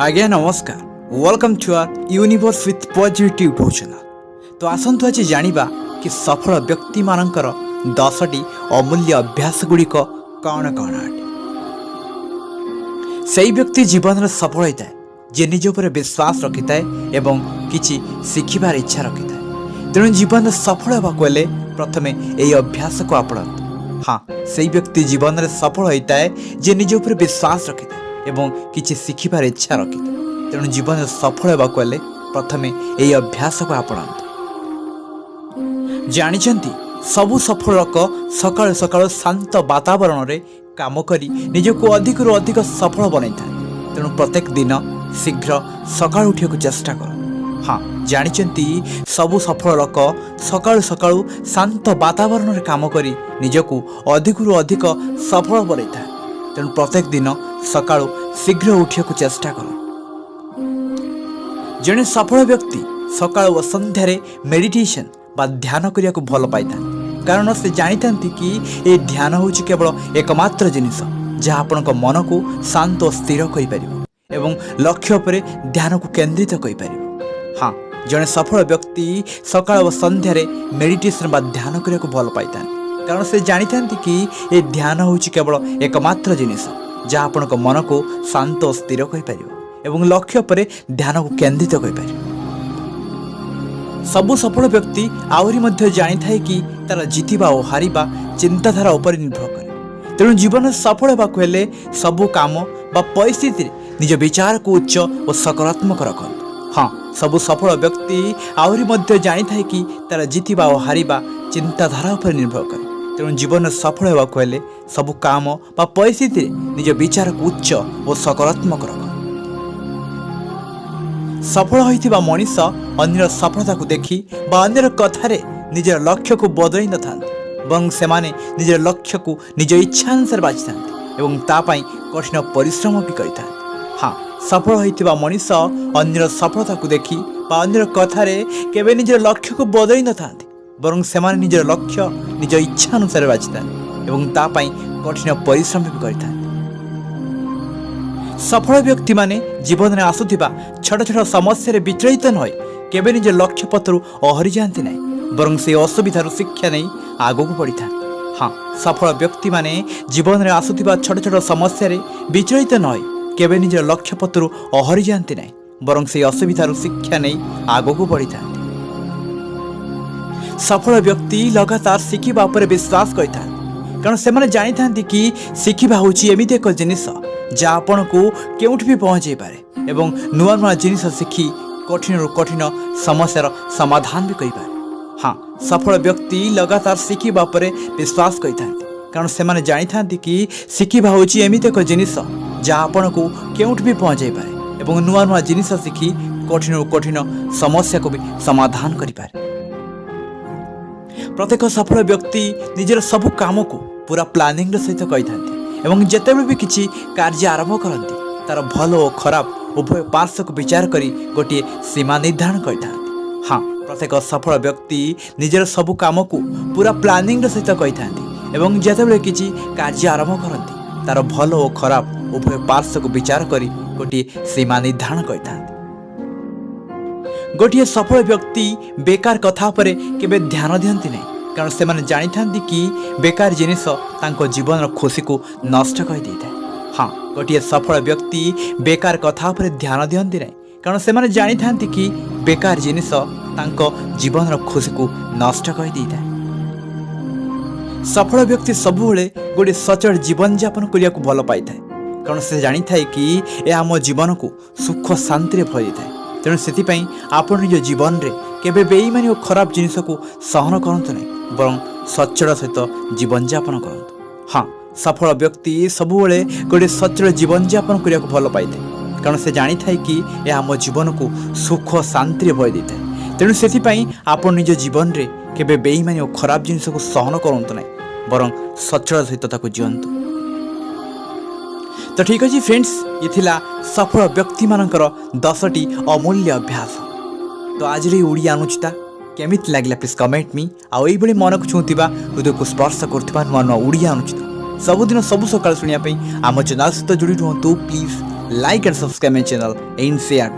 ଆଜ୍ଞା ନମସ୍କାର। Welcome to our Universe with Positive YouTube channel. ତ ଆସନ୍ତୁ ଆଜି ଜାଣିବା କି ସଫଳ ବ୍ୟକ୍ତିମାନଙ୍କର 10ଟି ଅମୂଲ୍ୟ ଅଭ୍ୟାସ ଗୁଡ଼ିକ କ'ଣ କ'ଣ ଅଟେ। ସେଇ ବ୍ୟକ୍ତି ଜୀବନରେ ସଫଳ ହୋଇଥାଏ, ଯିଏ ନିଜ ଉପରେ ବିଶ୍ୱାସ ରଖିଥାଏ ଏବଂ କିଛି ଶିଖିବାର ଇଚ୍ଛା ରଖିଥାଏ। ତେଣୁ ଜୀବନରେ ସଫଳ ହେବାକୁ ହେଲେ ପ୍ରଥମେ ଏହି ଅଭ୍ୟାସକୁ ଆପଣାନ୍ତୁ। ହଁ, ସେଇ ବ୍ୟକ୍ତି ଜୀବନରେ ସଫଳ ହୋଇଥାଏ, ଯିଏ ନିଜ ଉପରେ ବିଶ୍ୱାସ ରଖିଥାଏ ଏବଂ କିଛି ଶିଖିବାର ଇଚ୍ଛା ରଖିଥାଏ। ତେଣୁ ଜୀବନରେ ସଫଳ ହେବାକୁ ହେଲେ ପ୍ରଥମେ ଏହି ଅଭ୍ୟାସକୁ ଆପଣାନ୍ତୁ। ଜାଣିଛନ୍ତି, ସବୁ ସଫଳ ଲୋକ ସକାଳୁ ସକାଳୁ ଶାନ୍ତ ବାତାବରଣରେ କାମ କରି ନିଜକୁ ଅଧିକରୁ ଅଧିକ ସଫଳ ବନାଇଥାଏ। ତେଣୁ ପ୍ରତ୍ୟେକ ଦିନ ଶୀଘ୍ର ସକାଳୁ ଉଠିବାକୁ ଚେଷ୍ଟା କର। ହଁ, ଜାଣିଛନ୍ତି, ସବୁ ସଫଳ ଲୋକ ସକାଳୁ ସକାଳୁ ଶାନ୍ତ ବାତାବରଣରେ କାମ କରି ନିଜକୁ ଅଧିକରୁ ଅଧିକ ସଫଳ ବନାଇଥାଏ। ତେଣୁ ପ୍ରତ୍ୟେକ ଦିନ ସକାଳୁ ଶୀଘ୍ର ଉଠିବାକୁ ଚେଷ୍ଟା କର। ଜଣେ ସଫଳ ବ୍ୟକ୍ତି ସକାଳୁ ଓ ସନ୍ଧ୍ୟାରେ ମେଡିଟେସନ୍ ବା ଧ୍ୟାନ କରିବାକୁ ଭଲ ପାଇଥାନ୍ତି, କାରଣ ସେ ଜାଣିଥାନ୍ତି କି ଏ ଧ୍ୟାନ ହେଉଛି କେବଳ ଏକମାତ୍ର ଜିନିଷ, ଯାହା ଆପଣଙ୍କ ମନକୁ ଶାନ୍ତ ଓ ସ୍ଥିର କରିପାରିବ ଏବଂ ଲକ୍ଷ୍ୟ ଉପରେ ଧ୍ୟାନକୁ କେନ୍ଦ୍ରିତ କରିପାରିବ। ହଁ, ଜଣେ ସଫଳ ବ୍ୟକ୍ତି ସକାଳ ଓ ସନ୍ଧ୍ୟାରେ ମେଡିଟେସନ୍ ବା ଧ୍ୟାନ କରିବାକୁ ଭଲ ପାଇଥାନ୍ତି, କାରଣ ସେ ଜାଣିଥାନ୍ତି କି ଏ ଧ୍ୟାନ ହେଉଛି କେବଳ ଏକମାତ୍ର ଜିନିଷ, ଯାହା ଆପଣଙ୍କ ମନକୁ ଶାନ୍ତ ଓ ସ୍ଥିର କରିପାରିବ ଏବଂ ଲକ୍ଷ୍ୟ ଉପରେ ଧ୍ୟାନକୁ କେନ୍ଦ୍ରିତ କରିପାରିବ। ସବୁ ସଫଳ ବ୍ୟକ୍ତି ଆହୁରି ମଧ୍ୟ ଜାଣିଥାଏ କି ତାର ଜିତିବା ଓ ହାରିବା ଚିନ୍ତାଧାରା ଉପରେ ନିର୍ଭର କରେ। ତେଣୁ ଜୀବନରେ ସଫଳ ହେବାକୁ ହେଲେ ସବୁ କାମ ବା ପରିସ୍ଥିତିରେ ନିଜ ବିଚାରକୁ ଉଚ୍ଚ ଓ ସକାରାତ୍ମକ ରଖନ୍ତୁ। ହଁ, ସବୁ ସଫଳ ବ୍ୟକ୍ତି ଆହୁରି ମଧ୍ୟ ଜାଣିଥାଏ କି ତାର ଜିତିବା ଓ ହାରିବା ଚିନ୍ତାଧାରା ଉପରେ ନିର୍ଭର କରେ। ତେଣୁ ଜୀବନରେ ସଫଳ ହେବାକୁ ହେଲେ ସବୁ କାମ ବା ପରିସ୍ଥିତିରେ ନିଜ ବିଚାରକୁ ଉଚ୍ଚ ଓ ସକାରାତ୍ମକ ରଖ। ସଫଳ ହୋଇଥିବା ମଣିଷ ଅନ୍ୟର ସଫଳତାକୁ ଦେଖି ବା ଅନ୍ୟର କଥାରେ ନିଜର ଲକ୍ଷ୍ୟକୁ ବଦଳାଇ ନଥାନ୍ତି, ବରଂ ସେମାନେ ନିଜର ଲକ୍ଷ୍ୟକୁ ନିଜ ଇଚ୍ଛା ଅନୁସାରେ ବାଛିଥାନ୍ତି ଏବଂ ତା ପାଇଁ କଠିନ ପରିଶ୍ରମ ବି କରିଥାନ୍ତି। ହଁ, ସଫଳ ହୋଇଥିବା ମଣିଷ ଅନ୍ୟର ସଫଳତାକୁ ଦେଖି ବା ଅନ୍ୟର କଥାରେ କେବେ ନିଜର ଲକ୍ଷ୍ୟକୁ ବଦଳାଇ ନଥାନ୍ତି, ବରଂ ସେମାନେ ନିଜର ଲକ୍ଷ୍ୟ ନିଜ ଇଚ୍ଛା ଅନୁସାରେ ବାଛିଥାନ୍ତି ଏବଂ ତା ପାଇଁ କଠିନ ପରିଶ୍ରମ ବି କରିଥାନ୍ତି। ସଫଳ ବ୍ୟକ୍ତିମାନେ ଜୀବନରେ ଆସୁଥିବା ଛୋଟ ଛୋଟ ସମସ୍ୟାରେ ବିଚଳିତ ନ ହୋଇ କେବେ ନିଜ ଲକ୍ଷ୍ୟ ପଥରୁ ଓହରି ଯାଆନ୍ତି ନାହିଁ, ବରଂ ସେହି ଅସୁବିଧାରୁ ଶିକ୍ଷା ନେଇ ଆଗକୁ ବଢ଼ିଥାନ୍ତି। ହଁ, ସଫଳ ବ୍ୟକ୍ତିମାନେ ଜୀବନରେ ଆସୁଥିବା ଛୋଟ ଛୋଟ ସମସ୍ୟାରେ ବିଚଳିତ ନ ହୋଇ କେବେ ନିଜର ଲକ୍ଷ୍ୟ ପଥରୁ ଓହରି ଯାଆନ୍ତି ନାହିଁ, ବରଂ ସେହି ଅସୁବିଧାରୁ ଶିକ୍ଷା ନେଇ ଆଗକୁ ବଢ଼ିଥାନ୍ତି। ସଫଳ ବ୍ୟକ୍ତି ଲଗାତାର ଶିଖିବା ଉପରେ ବିଶ୍ୱାସ କରିଥାନ୍ତି, କାରଣ ସେମାନେ ଜାଣିଥାନ୍ତି କି ଶିଖିବା ହେଉଛି ଏମିତି ଏକ ଜିନିଷ, ଯାହା ଆପଣଙ୍କୁ କେଉଁଠି ବି ପହଞ୍ଚାଇ ପାରେ ଏବଂ ନୂଆ ନୂଆ ଜିନିଷ ଶିଖି କଠିନରୁ କଠିନ ସମସ୍ୟାର ସମାଧାନ ବି କରିପାରେ। ହଁ, ସଫଳ ବ୍ୟକ୍ତି ଲଗାତାର ଶିଖିବା ଉପରେ ବିଶ୍ୱାସ କରିଥାନ୍ତି, କାରଣ ସେମାନେ ଜାଣିଥାନ୍ତି କି ଶିଖିବା ହେଉଛି ଏମିତି ଏକ ଜିନିଷ, ଯାହା ଆପଣଙ୍କୁ କେଉଁଠି ବି ପହଞ୍ଚାଇ ପାରେ ଏବଂ ନୂଆ ନୂଆ ଜିନିଷ ଶିଖି କଠିନରୁ କଠିନ ସମସ୍ୟାକୁ ବି ସମାଧାନ କରିପାରେ। ପ୍ରତ୍ୟେକ ସଫଳ ବ୍ୟକ୍ତି ନିଜର ସବୁ କାମକୁ ପୁରା ପ୍ଲାନିଂର ସହିତ କରିଥାନ୍ତି ଏବଂ ଯେତେବେଳେ ବି କିଛି କାର୍ଯ୍ୟ ଆରମ୍ଭ କରନ୍ତି, ତାର ଭଲ ଓ ଖରାପ ଉଭୟ ପାର୍ଶ୍ୱକୁ ବିଚାର କରି ଗୋଟିଏ ସୀମା ନିର୍ଦ୍ଧାରଣ କରିଥାନ୍ତି। ହଁ, ପ୍ରତ୍ୟେକ ସଫଳ ବ୍ୟକ୍ତି ନିଜର ସବୁ କାମକୁ ପୁରା ପ୍ଲାନିଂର ସହିତ କରିଥାନ୍ତି ଏବଂ ଯେତେବେଳେ କିଛି କାର୍ଯ୍ୟ ଆରମ୍ଭ କରନ୍ତି, ତାର ଭଲ ଓ ଖରାପ ଉଭୟ ପାର୍ଶ୍ୱକୁ ବିଚାର କରି ଗୋଟିଏ ସୀମା ନିର୍ଦ୍ଧାରଣ କରିଥାନ୍ତି। ଗୋଟିଏ ସଫଳ ବ୍ୟକ୍ତି ବେକାର କଥା ଉପରେ କେବେ ଧ୍ୟାନ ଦିଅନ୍ତି ନାହିଁ, କାରଣ ସେମାନେ ଜାଣିଥାନ୍ତି କି ବେକାର ଜିନିଷ ତାଙ୍କ ଜୀବନର ଖୁସିକୁ ନଷ୍ଟ କରିଦେଇଥାଏ। ହଁ, ଗୋଟିଏ ସଫଳ ବ୍ୟକ୍ତି ବେକାର କଥା ଉପରେ ଧ୍ୟାନ ଦିଅନ୍ତି ନାହିଁ, କାରଣ ସେମାନେ ଜାଣିଥାନ୍ତି କି ବେକାର ଜିନିଷ ତାଙ୍କ ଜୀବନର ଖୁସିକୁ ନଷ୍ଟ କରିଦେଇଥାଏ। ସଫଳ ବ୍ୟକ୍ତି ସବୁବେଳେ ଗୋଟିଏ ସଚୋଟ ଜୀବନଯାପନ କରିବାକୁ ଭଲ ପାଇଥାଏ, କାରଣ ସେ ଜାଣିଥାଏ କି ଏହା ଆମ ଜୀବନକୁ ସୁଖ ଶାନ୍ତିରେ ଭରିଥାଏ। ତେଣୁ ସେଥିପାଇଁ ଆପଣ ନିଜ ଜୀବନରେ କେବେ ବେଇମାନି ଓ ଖରାପ ଜିନିଷକୁ ସହନ କରନ୍ତୁ ନାହିଁ, ବରଂ ସଚ୍ଚୋଟ ସହିତ ଜୀବନଯାପନ କରନ୍ତୁ। ହଁ, ସଫଳ ବ୍ୟକ୍ତି ସବୁବେଳେ ଗୋଟିଏ ସଚ୍ଚୋଟ ଜୀବନଯାପନ କରିବାକୁ ଭଲ ପାଇଥାଏ, କାରଣ ସେ ଜାଣିଥାଏ କି ଏହା ଆମ ଜୀବନକୁ ସୁଖ ଶାନ୍ତିରେ ଭରି ଦେଇଥାଏ। ତେଣୁ ସେଥିପାଇଁ ଆପଣ ନିଜ ଜୀବନରେ କେବେ ବେଇମାନି ଓ ଖରାପ ଜିନିଷକୁ ସହନ କରନ୍ତୁ ନାହିଁ, ବରଂ ସଚ୍ଚୋଟ ସହିତ ତାକୁ ଜିଅନ୍ତୁ। ତ ଠିକ୍ ଅଛି ଫ୍ରେଣ୍ଡସ୍, ଇଏ ଥିଲା ସଫଳ ବ୍ୟକ୍ତିମାନଙ୍କର 10ଟି ଅମୂଲ୍ୟ ଅଭ୍ୟାସ। ତ ଆଜିର ଏଇ ଓଡ଼ିଆ ଅନୁଚିନ୍ତା କେମିତି ଲାଗିଲା, ପ୍ଲିଜ୍ କମେଣ୍ଟ ମି। ଆଉ ଏଇଭଳି ମନକୁ ଛୁଉଁଥିବା, ହୃଦୟକୁ ସ୍ପର୍ଶ କରୁଥିବା ନୂଆ ନୂଆ ଓଡ଼ିଆ ଅନୁଚିନ୍ତା ସବୁଦିନ ସବୁ ସକାଳ ଶୁଣିବା ପାଇଁ ଆମ ଚ୍ୟାନେଲ୍ ସହିତ ଯୋଡ଼ି ରୁହନ୍ତୁ। Please like and subscribe my channel N C R.